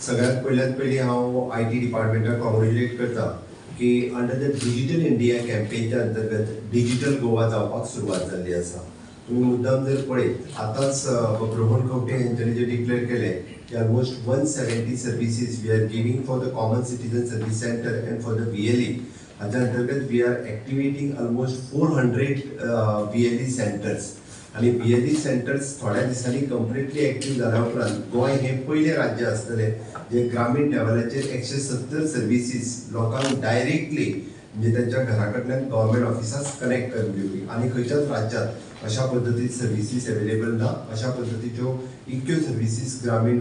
सगळ्यात पयल्यात पयलीं हांव IT डिपार्टमेंटाक कॉंग्रेच्युलेट करता की अंडर the digital India कॅम्पेनच्या अंतर्गत डिजिटल गोवा जावपाक सुरवात जाल्ली आसा. तुमी मुद्दाम जर पळयत, आतांच रोहन खंवटे हेंच्यांनी जे डिक्लेअर केलें की almost 170 services we are giving for the common citizen service centre and for the VLE. हाच्या अंतर्गत we are activating almost 400 VLE centres आनी व्हीएलई सेंटर्स थोड्या दिसांनी कंप्लिटली एक्टीव जाल्या उपरांत गोंय हें पयलें राज्य आसतलें जे ग्रामीण लेवलाचेर 170 सर्विसीस लोकांक डायरेक्टली, म्हणजे तांच्या घरा कडल्यान गव्हर्मेंट ऑफिसाक कनेक्ट करून दिवपी. आनी खंयच्याच राज्यांत अशा पद्दतीन सर्विसीस अवेलेबल ना. अशा पद्दतीच्यो इतक्यो सर्विसीस ग्रामीण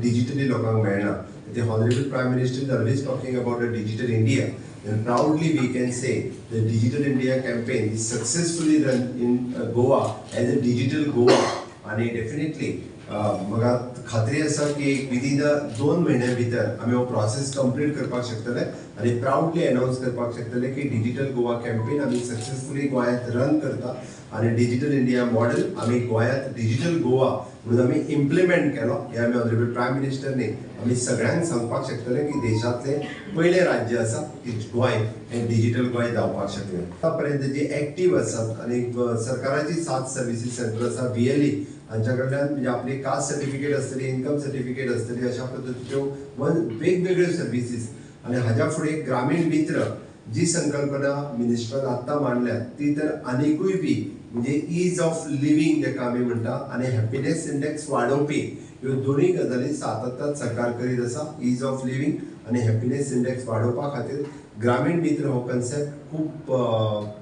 डिजिटली लोकांक मेळना. The Honorable Prime Minister is always talking about the Digital India, and proudly we can say the Digital India campaign is successfully run in Goa as a Digital Goa. आणि definitely म्हाका खात्री आसा की within 2 म्हयन्या भितर आमी हो process complete करपाक शकतले आनी प्रावडली अनावन्स करपाक शकतले की डिजिटल गोवा कॅम्पेन आमी सक्सेसफुली गोंयांत रन करता आनी डिजिटल इंडिया मॉडेल आमी गोंयांत डिजिटल गोवा म्हणून आमी इम्प्लिमेंट केलो. हे आमी ऑनरेबल प्रायम मिनिस्टर न्ही, आमी सगळ्यांक सांगपाक शकतले की देशांतलें पयलें राज्य आसा की गोंय हें डिजिटल गोंय जावपाक शकलें. आतां पर्यंत जी एक्टीव आसात आनी सरकाराची सात सर्विसीस सेंटर आसा व्हीएलई हांच्या कडल्यान, म्हणजे आपली कास्ट सर्टिफिकेट आसतली, इन्कम सर्टिफिकेट आसतली, अशा पद्दतीच्यो वन वेगवेगळ्यो सर्विसीस. आनी हाज्या फुडें ग्रामीण मित्र जी संकल्पना मिनिस्टरान आत्तां मांडल्या ती तर आनिकूय बी, म्हणजे is of living जेका आमी म्हणटा आनी हॅपिनेस इंडेक्स वाडोवपी, ह्यो दोनूय गजाली सातत्यान सरकार करीत आसा. Is of living आनी हॅपिनेस इंडेक्स वाडोवपा खातीर ग्रामीण मित्र हो कन्सेप्ट खूब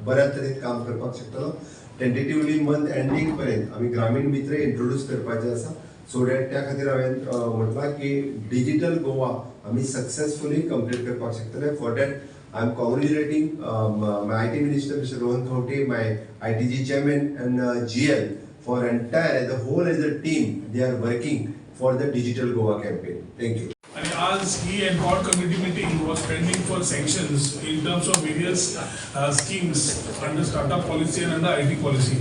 बऱ्या तरेन काम करपाक शकतलो. टेंटेटिवली मंथ एंडींग पर्यंत आमी ग्रामीण मित्र इंट्रोड्यूस करपाचे आसा. सो that त्या खातीर हांवें म्हटलां की डिजिटल गोवा आमी सक्सेसफुली कंप्लीट करपाक शकतले. For that I am congratulating my IT Minister, Mr. Rohan Khaunte, my ITG Chairman and GL for entire, the whole as a team they are working for the Digital Goa campaign. Thank you. आणि आज ही empowered committee meeting was pending for sanctions in terms of various schemes under startup policy and under IT policy.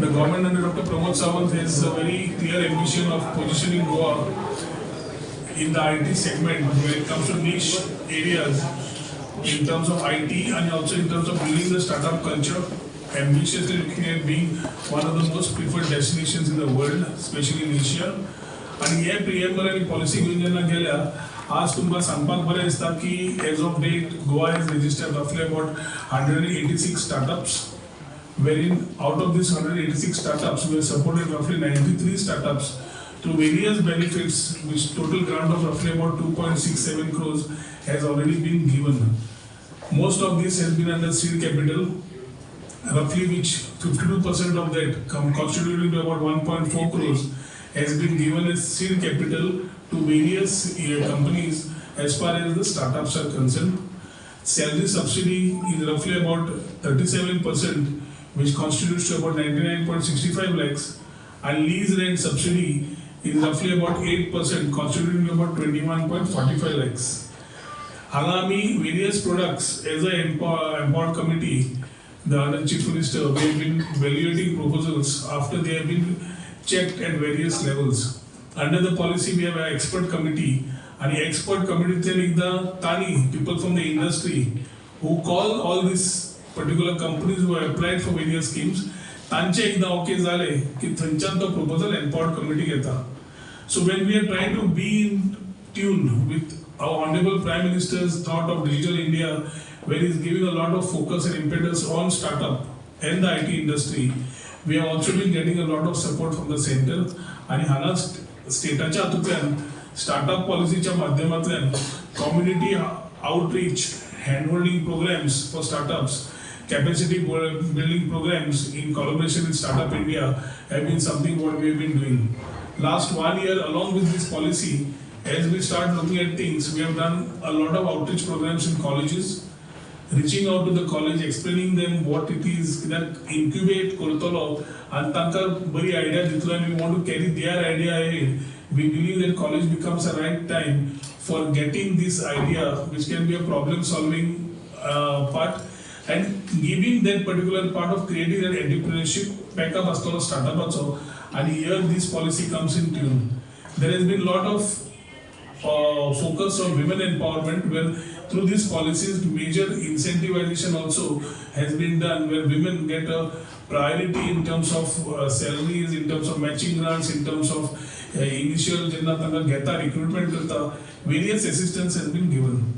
The government under Dr. Pramod Sawant has a very clear ambition of positioning Goa in the IT segment when it comes to niche areas in terms of IT and also in terms of building the startup culture, ambitiously looking at being one of the most preferred destinations in the world, especially in Asia. आणि हे preamble आनी policy घेवन जेन्ना गेल्या, आज तुमकां सांगपाक बरें दिसता की as of date Goa has registered roughly about 186 startups, wherein out of these 186 startups, we have supported roughly 93 startups through various benefits, which total grant of roughly about 2.67 crores has already been given. Most of this has been under seed capital, roughly which 52% of that constituting to about 1.4 crores has been given as seed capital to various companies as far as the startups are concerned. Salary subsidy is roughly about 37%, which constitutes to about 99.65 lakhs, and lease rent subsidy is roughly about 8%, constituting about 21.45 lakhs. हांगा आमी various products as a empowered committee, the under Chief Minister, we have been evaluating proposals after they have been checked at various levels. Under the policy, we have an expert committee आणि expert committee एकदां तांणी people from the industry who call all these particular companies who have applied for various schemes, तांचे एकदां okay जाले की थंयच्यान तो proposal empowered committee घेता. So when we are trying to be in tune with our Honorable Prime Minister's thought of Digital India, where he is giving a lot of focus and impetus on startup and the IT industry, we have also been getting a lot of support from the center. आणि हांगा स्टेटाच्या हातूंतल्यान startup पॉलिसीच्या माध्यमांतल्यान community outreach, hand holding programs for startups, capacity building programs in collaboration with Startup India have been something what we have been doing. Last one year, along with this policy, as we start looking at things, we have done a lot of outreach programs in colleges, reaching out to the college, explaining them what it is, कित्याक incubate करतलो आनी तांकां बरी idea दितलो and we want to carry their idea ahead. We believe that college becomes a right time for getting this idea, which can be a problem solving part, and giving that particular part of creating that entrepreneurship backup आसतलो स्टार्टअपाचो. आणि here this policy comes in tune. There has been lot of focus on women empowerment, where through these policies major incentivization also has been done, where women get a priority in terms of salaries, in terms of matching grants, in terms of initial जेन्ना तांकां घेता, recruitment करता, various assistance has been given.